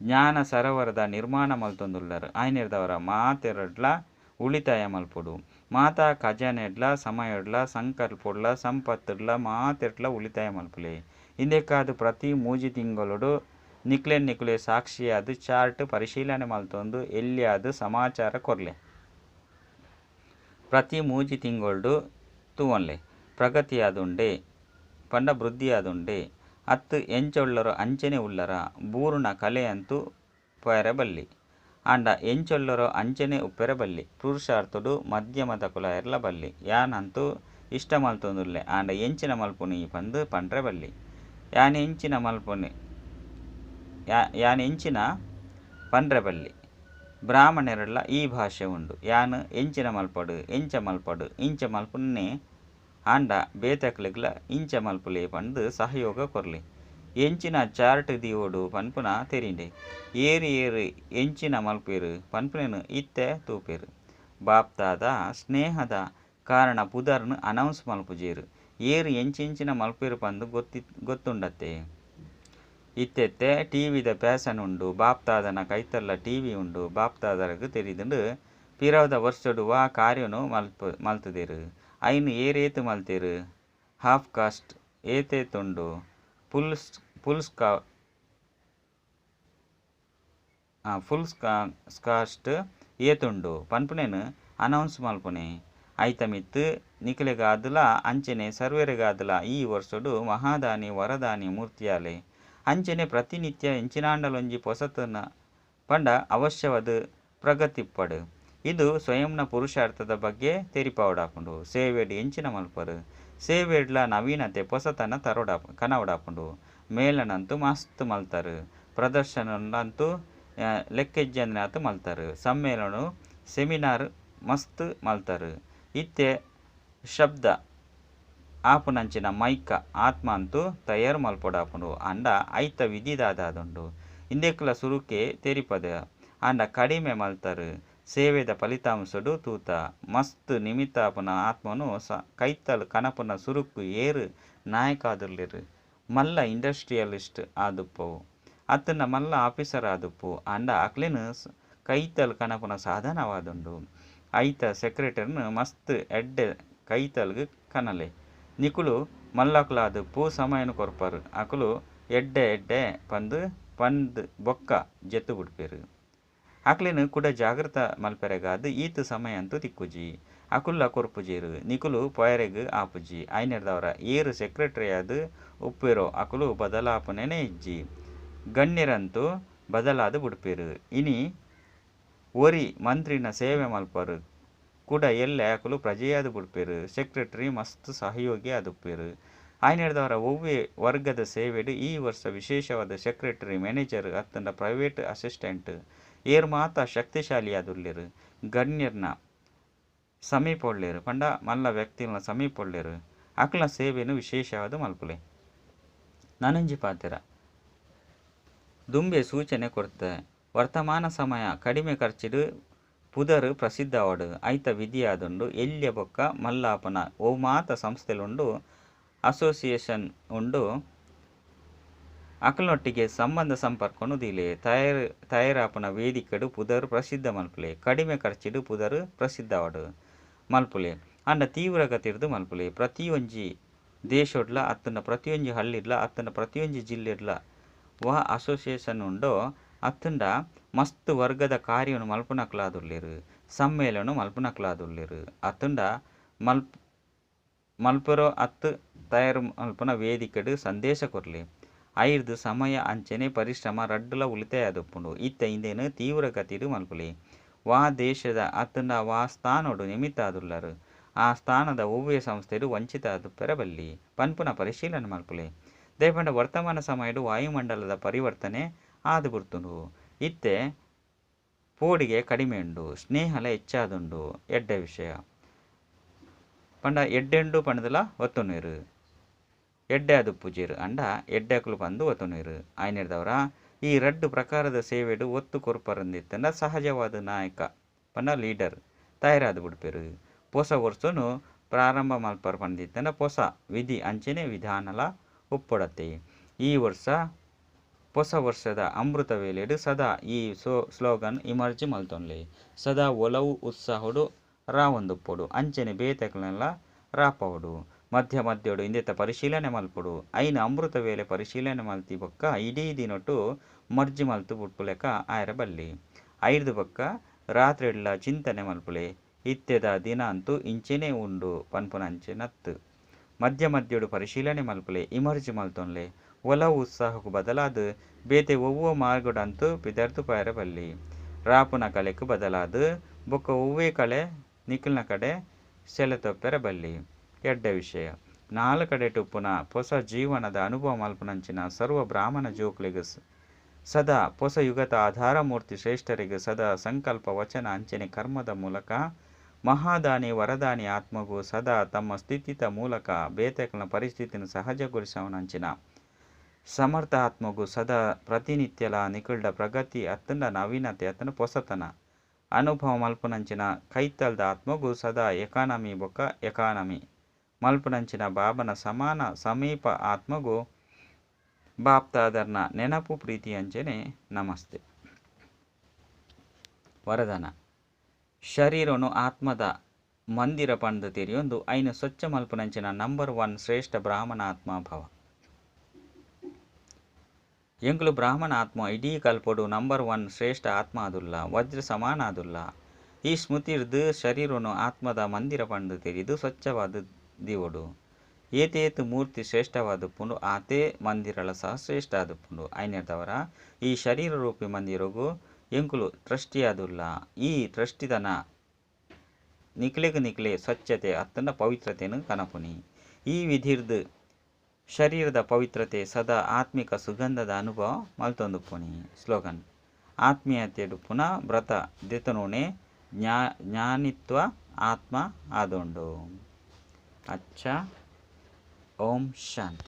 ಜ್ಞಾನ ಸರೋವರದ ನಿರ್ಮಾಣ ಮಲ್ತೊಂದುಲ್ಲರ್. ಆಯಿನೆಡ್ದಾವರ ಮಾತೆರ್ಡ್ಲಾ ಉಳಿತಾಯ ಮಲ್ಪೊಡು. ಮಾತಾ ಖಜಾನೆಡ್ಲಾ ಸಮಯೊಡ್ಲಾ ಸಂಕಲ್ಪೊಡ್ಲಾ ಸಂಪತ್ತ್ಡ್ಲಾ ಮಾತೆಟ್ಲಾ ಉಳಿತಾಯ ಮಲ್ಪುಲೆ. ಇಂದೆಕ್ಕಾದ್ ಪ್ರತಿ ಮೂಜಿ ತಿಂಗೊಲುಡು ನಿಕ್ಲೆನ್ ನಿಕುಲೇ ಸಾಕ್ಷಿಯಾದ್ ಚಾರ್ಟ್ ಪರಿಶೀಲನೆ ಮಲ್ತೊಂದು ಎಲ್ಯಾದ್ ಸಮಾಚಾರ ಕೊರ್ಲೆ. ಪ್ರತಿ ಮೂಜಿ ತಿಂಗೊಲ್ಡು ತೂವೊನ್ಲೆ ಪ್ರಗತಿಯಾದುಂಡೇ ಪಂಡ ವೃದ್ಧಿಯಾದುಂಡೇ ಅತ್ತ್ ಎಂಚ ಉಲ್ಲರೋ ಅಂಚನೆ ಉಲ್ಲರಾ. ಬೂರುನ ಕಲೆ ಅಂತೂ ಪೋಯೆರೆ ಬಲ್ಲಿ. ಆಂಡ ಎಂಚ ಉಲ್ಲರೋ ಅಂಚನೆ ಉಪ್ಪೆರೆ ಬಲ್ಲಿ. ಪುರುಷಾರ್ಥೊಡು ಮಧ್ಯಮದಕುಲಾಯೆರೆಲ ಬಲ್ಲಿ. ಯಾನಂತೂ ಇಷ್ಟ ಮಲ್ತೊಂದುಲ್ಲೆ ಆಂಡ ಎಂಚಿನ ಮಲ್ಪುನಿ ಪಂದ್ ಪಂಡ್ರೆ ಬಲ್ಲಿ. ಯಾನೆಂಚಿನ ಮಲ್ಪುನಿ ಯಾನೆಂಚಿನ ಪಂಡ್ರೆ ಬಲ್ಲಿ. ಬ್ರಾಹ್ಮಣರೆಡ್ಲ ಈ ಭಾಷೆ ಉಂಡು. ಯಾನ್ ಎಂಚಿನ ಮಲ್ಪೊಡು ಎಂಚ ಮಲ್ಪೊಡು ಇಂಚ ಮಲ್ಪುನ್ನೇ ಆಂಡ ಬೇತೆಕ್ಲೆಗ್ಲ ಇಂಚ ಮಲ್ಪುಲೆ ಪಂದ್ ಸಹಯೋಗ ಕೊರ್ಲೆ. ಎಂಚಿನ ಚಾರ್ಟ್ ದೀವೊಡು ಪನ್ಪುನ ತೆರಿಂಡೆ. ಏರ್ ಏರ್ ಎಂಚಿನ ಮಲ್ಪುವೆರ್ ಪನ್ಪುನೆನ್ ಇತ್ತೆ ತೂಪೆರ್. ಬಾಪ್ತಾದಾ ಸ್ನೇಹದ ಕಾರಣ ಪುದರ್ನ್ ಅನೌನ್ಸ್ ಮಲ್ಪುಜೆರ್. ಏರ್ ಎಂಚೆಂಚಿನ ಮಲ್ಪುವೆರ್ ಪಂದ್ ಗೊತ್ತುಂಡತೆ. ಇತ್ತೆತ್ತೆ ಟಿವಿದ ಫ್ಯಾಷನ್ ಉಂಡು. ಬಾಪ್ತಾದನ ಕೈತಲ್ಲ ಟಿವಿ ಉಂಡು. ಬಾಪ್ತಾದಗ್ ತೆರಿದುಂಡು ಪಿರವುದ ವರ್ಷಡ್ ವಾ ಕಾರ್ಯನ್ ಮಲ್ತ್ದೆರ್ ಐನ್ ಏರೇತ್ ಮಲ್ತೆರ್ ಹಾಫ್ ಕಾಸ್ಟ್ ಏತೇತ್ ಉಂಡು ಫುಲ್ ಕಾಸ್ಟ್ ಏತುಂಡು ಪನ್ಪುನೆನ್ ಅನೌನ್ಸ್ ಮಲ್ಪುನೆ. ಐತ ಮಿತ್ತ್ ನಿಕಲೆಗಾದಲ ಅಂಚನೆ ಸರ್ವೆರೆಗಾದಲ ಈ ವರ್ಷಡ್ ಮಹಾದಾನಿ ವರದಾನಿ ಮೂರ್ತಿಯಾಲೆ. ಅಂಚನೆ ಪ್ರತಿನಿತ್ಯ ಎಂಚಿನಾಂಡಲೊಂಜಿ ಪೊಸತನ ಪಂಡ ಅವಶ್ಯವಾದ್ ಪ್ರಗತಿ ಇಪ್ಪಡ್. ಇಂದು ಸ್ವಯಂನ ಪುರುಷಾರ್ಥದ ಬಗ್ಗೆ ತೆರಿಪಾವೊಡಾಪುಂಡು. ಸೇವೆಡ್ ಎಂಚಿನ ಮಲ್ಪರ್ ಸೇವೆಡ್ಲ ನವೀನತೆ ಪೊಸತನ ತರೊಡ ಕನವೊಡಾಪುಂಡು. ಮೇಳನಂತೂ ಮಸ್ತ್ ಮಲ್ತರ್ ಪ್ರದರ್ಶನಂತೂ ಲೆಕ್ಕಿಜ್ಜಂದಿನಾತ್ ಮಲ್ತರ್ ಸಮ್ಮೇಳನ ಸೆಮಿನಾರ್ ಮಸ್ತ್ ಮಲ್ತರ್. ಇತ್ತೆ ಶಬ್ದ ಆಪುನಂಚಿನ ಮೈಕ ಆತ್ಮ ಅಂತೂ ತಯಾರ್ ಮಲ್ಪೊಡಾಪುಂಡು. ಆಂಡ ಐತ ವಿಧಿ ದಾದಾದುಂಡು ಇಂದೆಕ್ಲ ಸುರುಕೆ ತೆರಿಪದ ಆಂಡ ಕಡಿಮೆ ಮಲ್ತರ್ ಸೇವೆದ ಫಲಿತಾಂಶಡ್ ತೂತ. ಮಸ್ತ್ ನಿಮಿತ್ತ ಆಪುನ ಆತ್ಮನು ಕೈತಲ್ ಕನಪುನ ಸುರುಕು ಏರ್ ನಾಯಕಾದುಲ್ಲೆರ್. ಮಲ್ಲ ಇಂಡಸ್ಟ್ರಿಯಲಿಸ್ಟ್ ಆದುಪ್ಪು ಅತ್ತ್ಂಡ ಮಲ್ಲ ಆಫೀಸರ್ ಆದುಪ್ಪು ಆಂಡ ಅಕ್ಲೆನ್ ಕೈತಲ್ ಕನಪುನ ಸಾಧನವಾದುಂಡು. ಐತ ಸೆಕ್ರೆಟರಿನ್ ಮಸ್ತ್ ಎಡ್ಡೆ ಕೈತಲ್ಗ್ ಕನಲೆ. ನಿಕುಲು ಮಲ್ಲಕುಲಾದುಪ್ಪು ಸಮಯನ್ ಕೊರ್ಪರ್ ಅಕುಲು ಎಡ್ಡೆ ಎಡ್ಡೆ ಪಂದ್ ಪಂದ್ ಬೊಕ್ಕ ಜೆತ್ತ್ ಬುಡ್ಪೆರ್. ಅಕ್ಲೆನ್ ಕುಡ ಜಾಗೃತ ಮಲ್ಪೆರೆಗಾದ್ ಈತ್ ಸಮಯ ಅಂತೂ ತಿಕ್ಕುಜಿ. ಅಕುಲ್ಲ ಕೊರ್ಪುಜೆರ್. ನಿಕುಲು ಪೋಯರೆಗ್ ಆಪುಜಿ. ಐನೆಡ್ದಾವರ ಏರ್ ಸೆಕ್ರೆಟರಿಯಾದ್ ಉಪ್ಪುವೆರೋ ಅಕುಲು ಬದಲಾಪುನನೇ ಇಜ್ಜಿ. ಗಣ್ಯೆರಂತೂ ಬದಲಾದ್ ಬುಡ್ಪೆರ್. ಇನಿ ಒರಿ ಮಂತ್ರಿನ ಸೇವೆ ಮಲ್ಪುವರ್ ಕುಡ ಎಲ್ಲೆ ಅಕುಲು ಪ್ರಜೆಯಾದ್ ಬುಡ್ಪೆರ್. ಸೆಕ್ರೆಟರಿ ಮಸ್ತ್ ಸಹಯೋಗಿ ಆದುಪ್ಪುವೆರ್. ಆಯಿನೆಡ್ದಾವರ ಒವ್ವೇ ವರ್ಗದ ಸೇವೆಡ್ ಈ ವರ್ಷ ವಿಶೇಷವಾದ ಸೆಕ್ರೆಟರಿ ಮ್ಯಾನೇಜರ್ ಅತ್ತ್ಂಡ ಪ್ರೈವೇಟ್ ಅಸಿಸ್ಟೆಂಟ್ ಏರ್ ಮಾತ ಶಕ್ತಿಶಾಲಿಯಾದುಲ್ಲೆರ್. ಗಣ್ಯೆರ್ನ ಸಮೀಪ ಉಲ್ಲೆರ್ ಪಂಡ ಮಲ್ಲ ವ್ಯಕ್ತಿಲ್ನ ಸಮೀಪ ಉಲ್ಲೆರ್. ಅಕಲ್ನ ಸೇವೆನ್ ವಿಶೇಷವಾದ್ ಮಲ್ಪುಲೆ. ನನೊಂಜಿ ಪಾತೆರ. ದುಂಬೇ ಸೂಚನೆ ಕೊರ್ತೆ. ವರ್ತಮಾನ ಸಮಯ ಕಡಿಮೆ ಖರ್ಚಿಡ್ ಪುದರ್ ಪ್ರಸಿದ್ಧ ಆವಡ್. ಐತ ವಿಧಿಯಾದುಂಡು. ಎಲ್ಯ ಬೊಕ್ಕ ಮಲ್ಲ ಆಪುನ ಒವು ಮಾತ ಸಂಸ್ಥೆಲುಂಡು ಅಸೋಸಿಯೇಷನ್ ಉಂಡು ಅಕಲ್ನೊಟ್ಟಿಗೆ ಸಂಬಂಧ ಸಂಪರ್ಕನ್ ದೀಲೆ. ತಯಾರಾಪುನ ವೇದಿಕೆಡ್ ಪುದರ್ ಪ್ರಸಿದ್ಧ ಮಲ್ಪುಲೆ. ಕಡಿಮೆ ಖರ್ಚಿಡ್ ಪುದರ್ ಪ್ರಸಿದ್ಧ ಆವಡ್ ಮಲ್ಪುಲೆ. ಆಂಡ ತೀವ್ರಗತಿಡ್ದ್ ಮಲ್ಪುಲೆ. ಪ್ರತಿಯೊಂಜಿ ದೇಶಡ್ಲ ಅತ್ತ್ಂಡ ಪ್ರತಿಯೊಂಜಿ ಹಳ್ಳಿಡ್ಲ ಅತ್ತ್ಂಡ ಪ್ರತಿಯೊಂಜಿ ಜಿಲ್ಲೆಡ್ಲ ವಾ ಅಸೋಸಿಯೇಷನ್ ಉಂಡೋ ಅತ್ತ್ಂಡ ಮಸ್ತ್ ವರ್ಗದ ಕಾರ್ಯನ್ ಮಲ್ಪುನಕುಲಾದುಲ್ಲೆರ್. ಸಮ್ಮೇಳನ ಮಲ್ಪುನಕುಲಾದುಲ್ಲೆರ್. ಅತ್ತ್ಂಡ ಮಲ್ಪೆರೋ ಅತ್ತ್ ತಯಾರ್ ಮಲ್ಪುನ ವೇದಿಕೆಡ್ ಸಂದೇಶ ಕೊರ್ಲೆ. ಐರ್ದ್ ಸಮಯ ಅಂಚನೆ ಪರಿಶ್ರಮ ರಡ್ಡ್ಲ ಉಳಿತಾಯ ಆದುಪ್ಪುಂಡು. ಇತ್ತೆ ಇಂದೆನ್ ತೀವ್ರಗತಿಡ್ ಮಲ್ಪುಲೆ. ವಾ ದೇಶದ ಅತ್ತ್ಂಡ ವಾ ಸ್ಥಾನಡ್ ನಿಮಿತ್ತ ಆದುಲ್ಲರ್ ಆ ಸ್ಥಾನದ ಒವ್ವೇ ಸಂಸ್ಥೆಡ್ ವಂಚಿತ ಆದುಪ್ಪೆರೆ ಬಲ್ಲಿ ಪನ್ಪುನ ಪರಿಶೀಲನೆ ಮಲ್ಪುಲೆ. ದಾಯೆ ಪಂಡ ವರ್ತಮಾನ ಸಮಯಡ್ ವಾಯುಮಂಡಲದ ಪರಿವರ್ತನೆ ಆದ್ ಬುಡ್ತುಂಡು. ಇತ್ತೆ ಪೋಡಿಗೆ ಕಡಿಮೆ ಉಂಡು ಸ್ನೇಹಲ ಹೆಚ್ಚಾದುಂಡು ಎಡ್ಡೆ ವಿಷಯ. ಪಂಡ ಎಡ್ಡೆ ಉಂಡು ಪಂಡ್ದಲ ಒತ್ತೊನುವೆರ್. ಎಡ್ಡೆ ಆದುಪ್ಪುಜೆರ್ ಆಂಡ ಎಡ್ಡೆಕುಲು ಪಂದ್ ಒತ್ತೊನುವೆರ್. ಆಯಿನೆಡ್ದಾವರ ಈ ರಡ್ಡ್ ಪ್ರಕಾರದ ಸೇವೆಡ್ ಒತ್ತು ಕೊರ್ಪರಂದಿತ್ತಂಡ ಸಹಜವಾದ ನಾಯಕ ಪಂಡ ಲೀಡರ್ ತಯಾರಾದ್ ಬುಡ್ಪೆರ್. ಪೊಸ ವರ್ಷನ್ ಪ್ರಾರಂಭ ಮಲ್ಪರ್ ಪಂದಿತ್ತಂಡ ಪೊಸ ವಿಧಿ ಅಂಚನೆ ವಿಧಾನಲ ಉಪ್ಪೊಡತೆ. ಈ ವರ್ಷ ಪೊಸ ವರ್ಷದ ಅಮೃತ ವೇಳೆಡ್ ಸದಾ ಈ ಸ್ಲೋಗನ್ ಇಮರ್ಜ್ ಮಲ್ತೊನ್ಲೆ. ಸದಾ ಒಲವು ಉತ್ಸಾಹೊಡು ರಾವೊಂದುಪ್ಪೊಡು ಅಂಚನೆ ಬೇತೆಕ್ಲೆನ್ಲ ರಾಪಾವೊಡು. ಮಧ್ಯ ಮಧ್ಯೊಡು ಇಂದೆತ ಪರಿಶೀಲನೆ ಮಲ್ಪೊಡು. ಐನ್ ಅಮೃತ ವೇಳೆ ಪರಿಶೀಲನೆ ಮಲ್ತಿ ಬೊಕ್ಕ ಇಡೀ ದಿನೊಟು ಮರ್ಜಿ ಮಲ್ತ್ ಬುಡ್ಪುಲೆಕ ಆಯೆರೆ ಬಲ್ಲಿ. ಐರ್ದ್ ಬೊಕ್ಕ ರಾತ್ರೆಡ್ಲ ಚಿಂತನೆ ಮಲ್ಪುಲೆ. ಇತ್ತೆದ ದಿನ ಅಂತೂ ಇಂಚೆನೆ ಉಂಡು ಪನ್ಪುನಂಚಿನತ್. ಮಧ್ಯ ಮಧ್ಯೊಡು ಪರಿಶೀಲನೆ ಮಲ್ಪುಲೆ, ಇಮರ್ಜಿ ಮಲ್ತೊನ್ಲೆ. ಒಲವು ಉತ್ಸಾಹೊಗು ಬದಲಾದ್ ಬೇತೆ ಒವ್ವಾ ಮಾರ್ಗಡಂತೂ ಪಿದಡ್ದ್ ಪೋಯೆರೆ ಬಲ್ಲಿ. ರಾಪುನ ಕಲೆಕ್ ಬದಲಾದ್ ಬೊಕ್ಕ ಒವ್ವೆ ಕಲೆ ನಿಕಲ್ನ ಕಡೆ ಸೆಳೆತೊಪೆರೆ ಬಲ್ಲಿ. ಎಡ್ಡೆ ವಿಷಯ. ನಾಲ್ ಕಡೆಟ್ ಉಪ್ಪುನ ಪೊಸ ಜೀವನದ ಅನುಭವ ಮಲ್ಪುನಂಚಿನ ಸರ್ವ ಬ್ರಾಹ್ಮಣ ಜೋಕ್ಲೆಗ್ ಸದಾ ಪೊಸ ಯುಗತ ಆಧಾರಮೂರ್ತಿ ಶ್ರೇಷ್ಠರೆಗ್ ಸದಾ ಸಂಕಲ್ಪ ವಚನ ಅಂಚನೆ ಕರ್ಮದ ಮೂಲಕ ಮಹಾದಾನಿ ವರದಾನಿ ಆತ್ಮಗ್ ಸದಾ ತಮ್ಮ ಸ್ಥಿತಿತ ಮೂಲಕ ಬೇತೆಕ್ಲೆನ ಪರಿಸ್ಥಿತಿನ್ ಸಹಜಗೊಳಿಸವನಂಚಿನ ಸಮರ್ಥ ಆತ್ಮಗ್ ಸದಾ ಪ್ರತಿನಿತ್ಯಲ ನಿಕಲ್ಡ ಪ್ರಗತಿ ಅತ್ತುಂಡ ನವೀನತೆ ಅತ್ತುಂಡ ಪೊಸತನ ಅನುಭವ ಮಲ್ಪುನಂಚಿನ ಕೈತಲ್ದ ಆತ್ಮಗ್ ಸದಾ ಎಕಾನಮಿ ಬೊಕ್ಕ ಎಕಾನಮಿ ಮಲ್ಪುನಂಚಿನ ಬಾಬನ ಸಮಾನ ಸಮೀಪ ಆತ್ಮಗು ಬಾಪ್ತಾದರ್ನ ನೆನಪು ಪ್ರೀತಿ ಅಂಚನೆ ನಮಸ್ತೆ. ವರದಾನ ಶರೀರನು ಆತ್ಮದ ಮಂದಿರ ಪಂದ್ ತೆರಿಯೊಂದು ಐನು ಸ್ವಚ್ಛ ಮಲ್ಪುನಂಚಿನ ನಂಬರ್ 1 ಶ್ರೇಷ್ಠ ಬ್ರಾಹ್ಮಣ ಆತ್ಮ ಭವ. ಎಂಕುಲು ಬ್ರಾಹ್ಮಣ ಆತ್ಮ ಇಡೀ ಕಲ್ಪೊಡು ನಂಬರ್ 1 ಶ್ರೇಷ್ಠ ಆತ್ಮ ಆದುಲ್ಲ, ವಜ್ರ ಸಮಾನ ಆದುಲ್ಲ. ಈ ಸ್ಮೃತಿರ್ದು ಶರೀರನು ಆತ್ಮದ ಮಂದಿರ ಪಂದ್ ತೆರಿದು ಸ್ವಚ್ಛವಾದ ದಿವೊಡು. ಏತೇತ್ ಮೂರ್ತಿ ಶ್ರೇಷ್ಠವಾದುಪ್ಪುಂಡು ಆತೇ ಮಂದಿರಲ ಸಹ ಶ್ರೇಷ್ಠ ಆದುಪ್ಪುಂಡು. ಐನೆರ್ದವರ ಈ ಶರೀರ ರೂಪಿ ಮಂದಿರಗು ಎಂಕುಲು ಟ್ರಸ್ಟಿಯಾದುಲ್ಲ. ಈ ಟ್ರಸ್ಟಿತನ ನಿಕ್ಲೆಗ್ ನಿಕ್ಲೆ ಸ್ವಚ್ಛತೆ ಅತ್ತಂಡ ಪವಿತ್ರತೆನ್ ಕನಪುನಿ. ಈ ವಿಧಿರ್ದ್ ಶರೀರದ ಪವಿತ್ರತೆ ಸದಾ ಆತ್ಮಿಕ ಸುಗಂಧದ ಅನುಭವ ಮಲ್ತೊಂದುಪ್ಪುನಿ. ಸ್ಲೋಗನ್ ಆತ್ಮೀಯತೆಡುಪ್ಪುನ ವ್ರತ ದೆತೊನುನೆ ಜ್ಞಾನಿತ್ವ ಆತ್ಮ ಆದುಂಡು. ಅಚ್ಚ ಓಂ ಶಾಂತಿ.